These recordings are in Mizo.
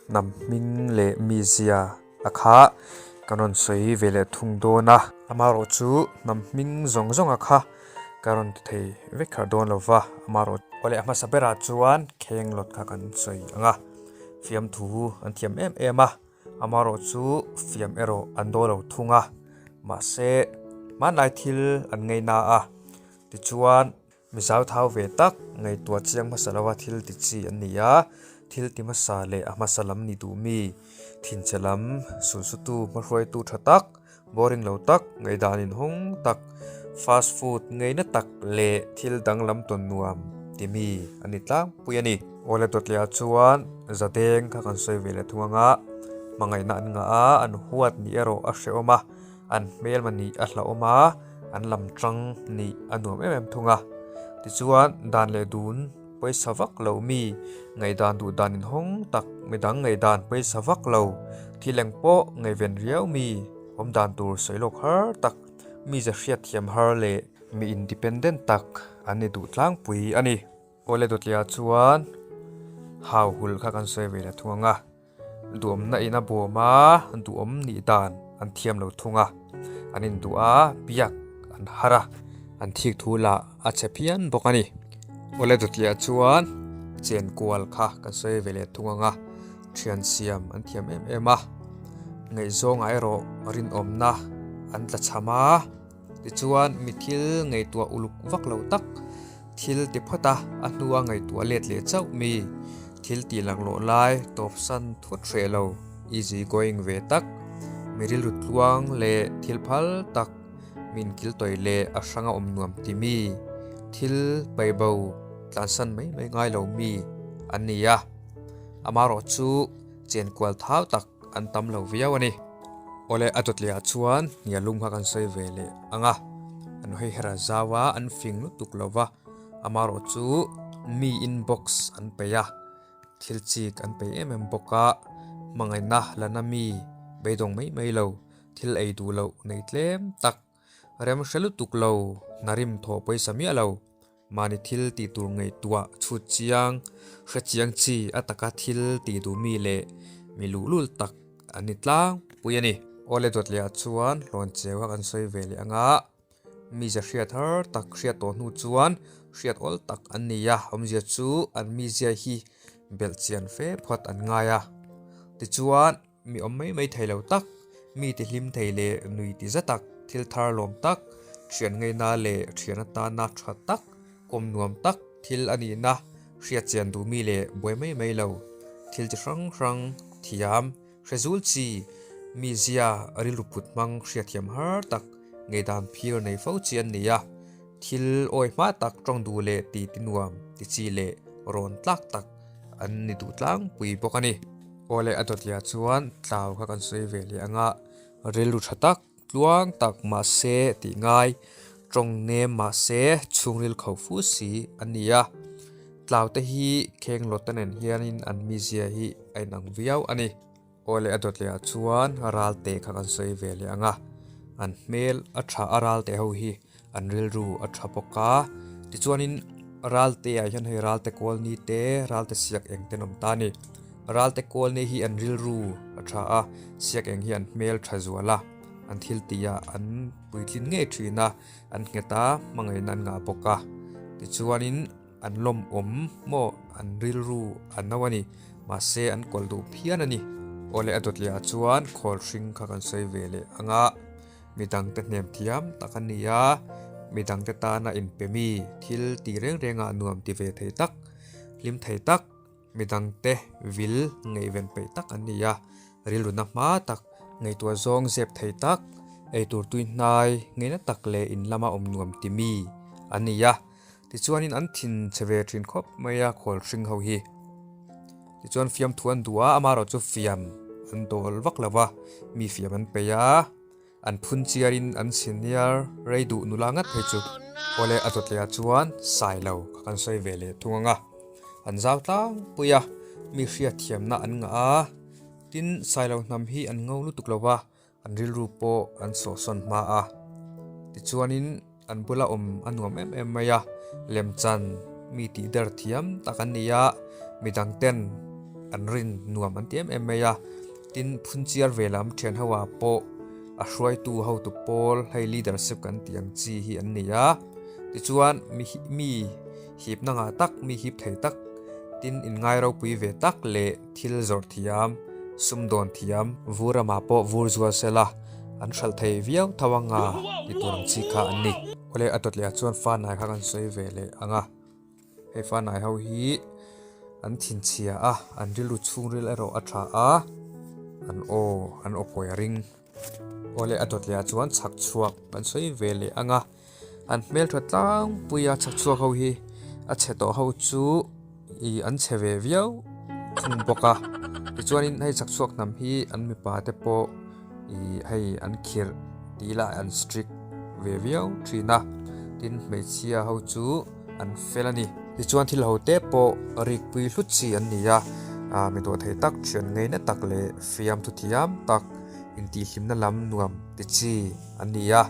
Hnam hming leh mizia a kha kan rawn sawi ve leh thung dawn a. Amaherawhchu hnam hming zawng zawng a kha ka rawn ti thei vek kher dawn lo va, amaherawh. Awle a hmasa berah chuan kheng lawt kha kan sawi ang a, fiamthu an thiam em em a, amaherawhchu fiam erawh an daw lo thung a, mahse hmanlai thil an ngaina a, tichuan Mi zauthau ve tak, ngaihtuah chiang hmasa lova thil ti chi an ni a, thil ti hmasa leh a hmasa lam ni duh mi, thinchhe lam, sulsutu, hmahruaitu tha tak, boring lo tak, ngaihdan inhawng tak, fast food ngeina tak leh thil danglam tawn nuam ti mi an ni tlangpui a ni. Awle dawtliah chuan zadeng kha kan sawi ve leh thung anga hmangaihna an ngah a, an huat ni erawh a hrehawm a. An hmelma nih a hlauhawm a, an lam tang nih a nuam em em thung a. Tichuan, dan leh dun pawisa vak lo mi ngaihdan duh dan inhawng tak, midang ngaihdan pawisa vak lo, thil eng pawh ngaihven riau mi awm dan tur sawi lawk har tak, mi ze hriat thiam har leh mi independent tak an ni duh tlangpui a ni. Awle dawtliah chuan hau hulh kha kan sawi ve la thung ang a. Duhawmna in a bawm a, duhawm nih dan an thiam lo thung a, an induh a, biak an har a, an thik thu lah a chhe phian bawk a ni. Awle dawtliah chuan chen kual kha kan sawi ve leh thung ang a, thian siam an thiam em em a, ngaihzawngah erawh rinawmna an tla chham a, tichuan mi thil ngaihtuah uluk vak lo tak, Thil ti phawt a, a hnua ngaihtuah let leh chauh mi. Thil tih laklawh lai tawpsan thut hreh lo, easy going ve tak, mi rilru tluang leh thil phal tak, mi inkil tawih leh a hranga awm nuam ti mi, thil paibo tlansan mai mai ngai lo mi an ni a. Amaherawh chu chenkual thau tak an tam lo viau a ni. Awle a dawt lehah chuan hnialum kha kan sawi ve leh ang a, an hawi her a zau a, an fing lutuk lo va, amaherawh chu mi inbox an peih a, thil chik an peih em em bawk a, hmangaihna lana mi beidawng mai mai lo, thil ei duh loh nei tlem tak, rem hre lutuk lo, hnarim thaw pawisa miah lo. Mahni thil tih tur ngaihtuah chhut chiang, hre chiang chi a taka thil tih duh mi leh mi luhlul tak an ni tlangpui a ni. Awle dawt lehah chuan hlawn cheu kha kan sawi ve leh ang a, mize hriat har tak hriat tawh hnu chuan hriat awl tak an ni a, awmzia chu an mizia hi belh chian fe phawt an ngai a. Tichuan. Mi awm mai mai thei lo tak, mi ti hlim thei leh nui ti za tak, thil thar lawm tak, thian ngaina leh thian atana tha tak, kawm nuam tak thil a nihna hriat chian duh mi leh buai mai mai lo, thil chi hrang hrang thiam, hre zul chi, mi zia rilru put hmang hriat thiam har tak, ngeidan phir nei fo chi an ni a, thil awi hma tak tawng duh leh ti ti nuam ti chi leh rawn tlak tak an ni duh tlangpui bawk a ni. Awle a dawtliah chuan tlau kha kan sawi ve leh ang a, rilru tha tak, tluang tak mahse tih ngai, tawng nem mahse chhungril kho fu si a ni a. Tlau te hi kheng lawt te nen hianin an mizia hi a inang viau a ni. Awle a dawtliah chuan ralte kha kan sawi ve leh ang a, an hmel a tha a ralte ho hi an rilru a tha bawk a, tichuanin ralte ah hian hei ralte kawlni te ralte siak eng te an awm ta a ni ralte kawlni hi an rilru a tha a siak eng hi an hmel tha zual a an thil tih ah an puitlin ngei thin a an nghet a hmangaihna an ngah bawk a tichuanin an lawmawm maw an rilru a no a ni mahse an kawl duh phian a ni awle a dawt leh ah chuan khawl hring kha kan sawi ve leh ang a. Midangte hnem thiam tak a ni a, midangte tana inpe mi thil ti reng rengah nuam ti ve thei tak, hlim thei tak, midangte vil ngaihven peih tak an ni a, rilruna hma tak, ngaihtuah zawng zep thei tak, eitur tui hnai ngeina tak leh in lama awm nuam ti mi an ni a. Tichuanin an thin chhe ve thin khawp mai a khawl hring ho hi. Tichuan fiamthu an duh a, amaherawh chu fiam an dawl vak lo va, mi fiam an peih a, an phun chiarin an senior rei duh nula ngat phei chu. Awle a dawt lehah chuan sai lo kha kan sawi ve leh thung ang a, an zau tlangpui a, mi hriatthiamna an ngah a, tin sai lo hnam hi an ngo lutuk lo va, An rilru pawh an sawhsawn hma a, tichuanin an bula awm a nuam em em mai a, lemchan mi tih der thiam tak an ni a, midang ten an rin nuam an ti em em mai a. Tin, phunchiar ve lam thian ho ah pawh a hruaitu hotu pawl hei leadership kan tih ang chi hi an ni a. Tichuan mi mi hipna ngah tak, mi hip thei tak, tin inngai ropui ve tak leh thil zawrh thiam, sumdawn thiam, vur ramah pawh vur zual sela an hralh thei viau tho anga ti tur ang chi kha an ni. Awle a dawt leh ah chuan fanai kha kan sawi ve leh ang a. Hei fanai ho hi an thinchhia a, an rilru chhungril erawh a tha a, an aw an aw kawi a ring. Awle a dawt leh ah chuan chhak chhuak kan sawi ve leh ang a, an hmeltha tlangpui a chhak chhuak ho hi a chhe tawh ho chu ih an chhe ve viau thung bawk a tichuanin hei chhak chhuak hnam hi an mipa te pawh ih hei an khirh tih lah an strict ve viau thin a tin hmeichhia ho chu an fel a ni. Tichuan thil ho te pawh rikpui hlut chi an ni a, ah mi dawh thei tak thian ngaina tak leh fiamthu thiam tak intihhlimna lam nuam ti chi an ni a,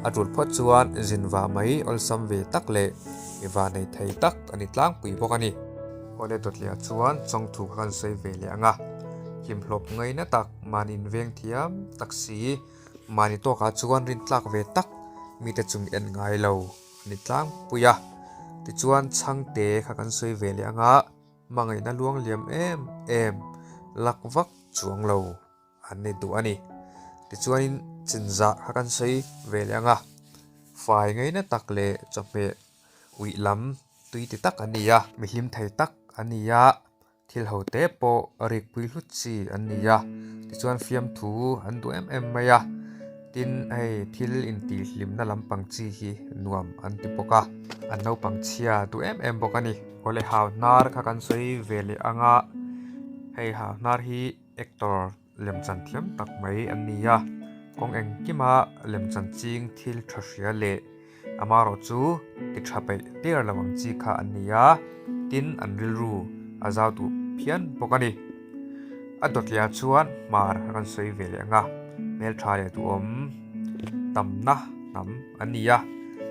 a tul phawt chuan zin vah mai awlsam ve tak leh mi va nei thei tak a ni tlangpui bawk a ni. Awle dawtliah chuan chawngthu kha kan sawi ve leh ang a, hlimhlawp ngaina tak mahni inveng thiam tak si, mahni tawkah chuan rintlak ve tak mite chung en ngai lo. A ni tlangpui a, tichuan chhangte kha kan sawi ve leh ang a, hmangaihna luang liam em em lak vak chuang lo an ni duh a ni. Tichuanin chinzah kha kan sawi ve leh ang a, fai ngaina tak leh chawhmeh uih lam tui ti tak an ni a, mihlim thei tak an ni a. Thil ho te pawh rikpui hlut chi an ni a, tichuan fiamthu an duh em em mai a, tin hei thil intihhlimna lampang chi hi nuam an ti bawk a, an naupang chhia duh em em bawk a ni. Awle hau hnar kha kan sawi ve leh ang a, hei hau hnar hi actor lemchan thiam tak mai an ni a, kawng engkima lemchan ching thil tha hria leh Amaherawh chu ti tha peih der lo ang chi kha an ni a, tin an rilru a zau duh phian bawk a ni. A dawtliah chuan hmar a rawn sawi ve leh ang a, hmeltha leh duhawm tamna hnam an ni a,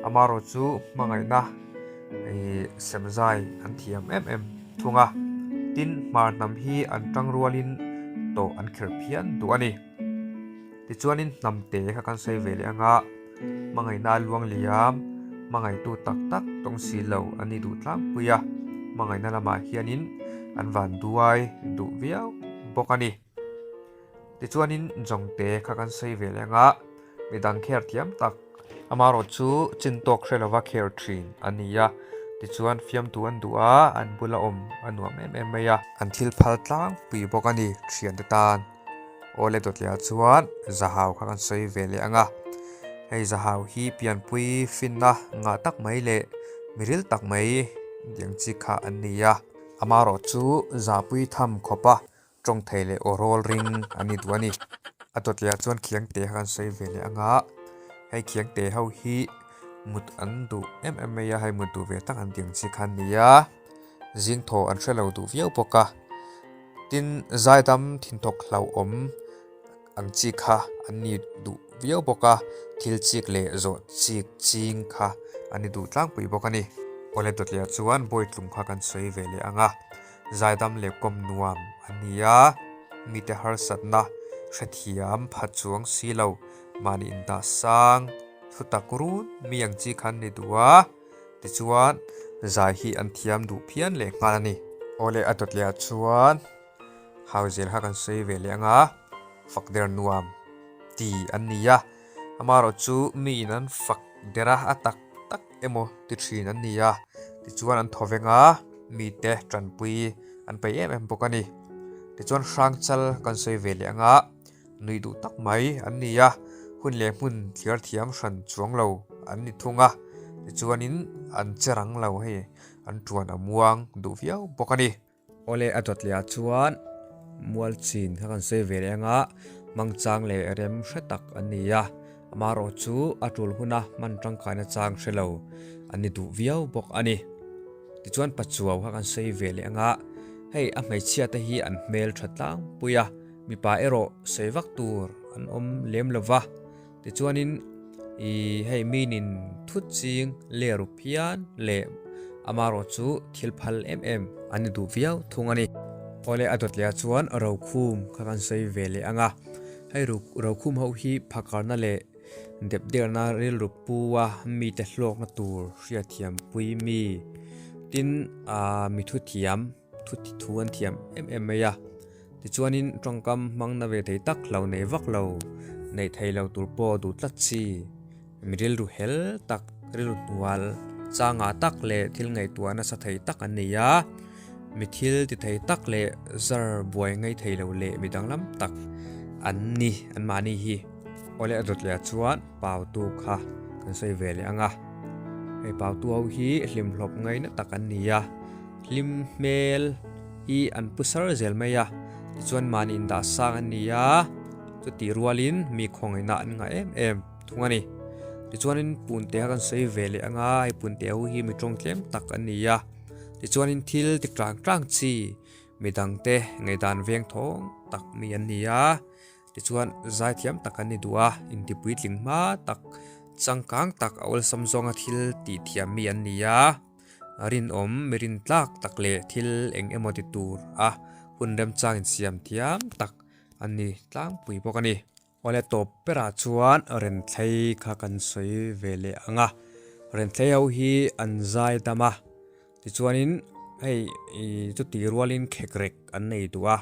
amaherawh chu hmangaihna ih semzai an thiam em em thung a, tin hmar hnam hi an tang rualin tawh an kherh phian duh a ni. Tichuanin hnam te kha kan sawi ve leh ang a, hmangaihna a luang liam, hmangaihtu tak tak tawng si lo an ni duh tlangpui a, hmangaihna lamah hianin an van duai duh viau bawk a ni. Tichuanin Jawngte kha kan sawi ve leh ang a, midang kher thiam tak, amaherawh chu chin tawk hre lova kher thin a ni a, tichuan fiamtu an duh a, an bula awm a nuam em em mai a. An thil phal tlangpui bawk a ni thiante tan. Awle dawtliah chuan zahau kha kan sawi ve leh ang a, hei zahau hi pianpui finna ngah tak mai leh miril tak mai diang chi kha an ni a. Amaherawh chu zahpui tham khawpa tawng thei leh aw rawl ring an ni duh a ni. A dawtliah chuan khiangte kha kan sawi ve leh ang a, hei khiangte ho hi mut an duh em em mai a, hei mut duh ve tak an diang chi kha an ni a, zing thaw an hre lo duh viau bawk a. Tin, zaidam thinthawk hlauhawm ang chi kha an ni duh viau bawk a, thil chik leh zawh chik ching kha an ni duh tlangpui bawk a ni. Awle dawtliah chuan bawitlung kha kan sawi ve leh ang a, zaidam leh kawm nuam an ni a, mite harsatna hrethiam pha chuang si lo, mahni indah sang thu tak run mi ang chi kha an ni duh a. Tichuan, zai hi an thiam duh phian leh nghal a ni. Awle a dawt leh ah chuan hau zel kha kan sawi ve leh ang a, fak der nuam ti an ni a, amaherawh chu miin an fak der a, a tak tak emaw ti thin an ni a, tichuan an thaw veng a, mite tanpui an peih em em bawk a ni. Tichuan hrangchal kan sawi ve leh ang a. Nuih duh tak mai an ni a, hun leh hmun thliar thiam hran chuang lo an ni thung a, tichuanin an che rang lo hei an tuan a muang duh viau bawk a ni. Awle a dawt leh ah chuan mual chin kha kan sawi ve leh ang a, hmangchang leh rem hre tak an ni a, amaherawh chu a tul huna hman tangkaina chang hre lo an ni duh viau bawk a ni. Tichuan pachuau kha kan sawi ve leh ang a, hei a hmeichhia te hi an hmel tha tlangpui a, Mipa erawh sawi vak tur an awm lem lo va, tichuanin ih hei minin thut ching ler ru phian leh amaherawh chu thil phal em em an ni duh viau thung a ni. Awle a dawt leh ah chuan Rokhum kha kan sawi ve leh ang a, hei Rokhum ho hi phakarna leh dep derna rilru pu a mite hlawkna tur hriatthiam pui mi tin ah mi thuthiam thu thu an thiam em em mai a tichuanin tawngkam hmang na ve thei tak lo nei vak lo neih thei lo tur pawh duh tlat chi mi rilru hel tak rilru hnual changah tak leh thil ngaihtuah nasa thei tak an nei a mi thil ti thei tak leh zar buai ngai thei lo leh mi danglam tak an ni an mahni hi. Awle a dawt leh ah chuan pautu kha kan sawi ve leh ang a hei pautu ho hi hlimhlawp ngaina tak an ni a hlim hmel hi an pu sar zel mai a tichuan mahni indah sang an ni a chutih rualin mi khawngaihna an ngah em em thung a ni tichuanin punte kha kan sawi ve leh ang a hei punte ho hi mi tawng tlem tak an ni a tichuanin thil ti tang tang chi midangte ngaihdan veng thawng tak mi an ni a. Tichuan, zaithiam tak an ni duh a, intipuitling hma tak, changkang tak a awlsam zawnga thil tih thiam mi an ni a, rinawm, mi rintlak tak leh thil eng emaw ti tur a hun remchang insiam thiam tak an ni tlangpui bawk a ni. Awle tawp berah chuan Renthlei kha kan sawi ve leh ang a, Renthlei ho hi an zai dam a, tichuanin hei chuti rualin khekrek an nei duh a,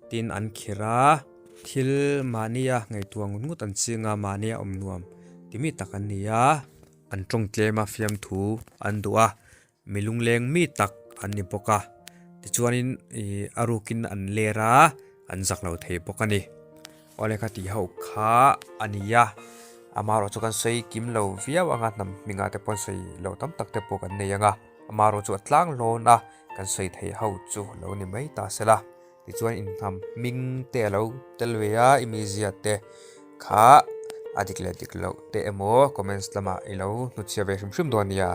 Tin an khir a, thil mahnia ngaihtuah ngut ngut an ching a, mahnia awm nuam ti mi tak an ni a, an tawng tlem a fiamthu an duh a, mi lungleng mi tak an ni bawk a, tichuanin ih a rukin an ler a, an zak lo thei bawk a ni. Awle kha tih ho kha a ni a, amaherawh chu kan sawi kim lo viau ang a, hnam hmingah te pawh an sawi loh tam tak te pawh kan nei ang a, amaherawh chu a tlang hlawn a, kan sawi thei ho chu lo ni mai ta se la. Tichuan inhnam hming te a lo tel ve a, i mizia te kha a dik leh dik loh te emaw comments lamah i lo hnutchhiah ve hrim hrim dawn nia.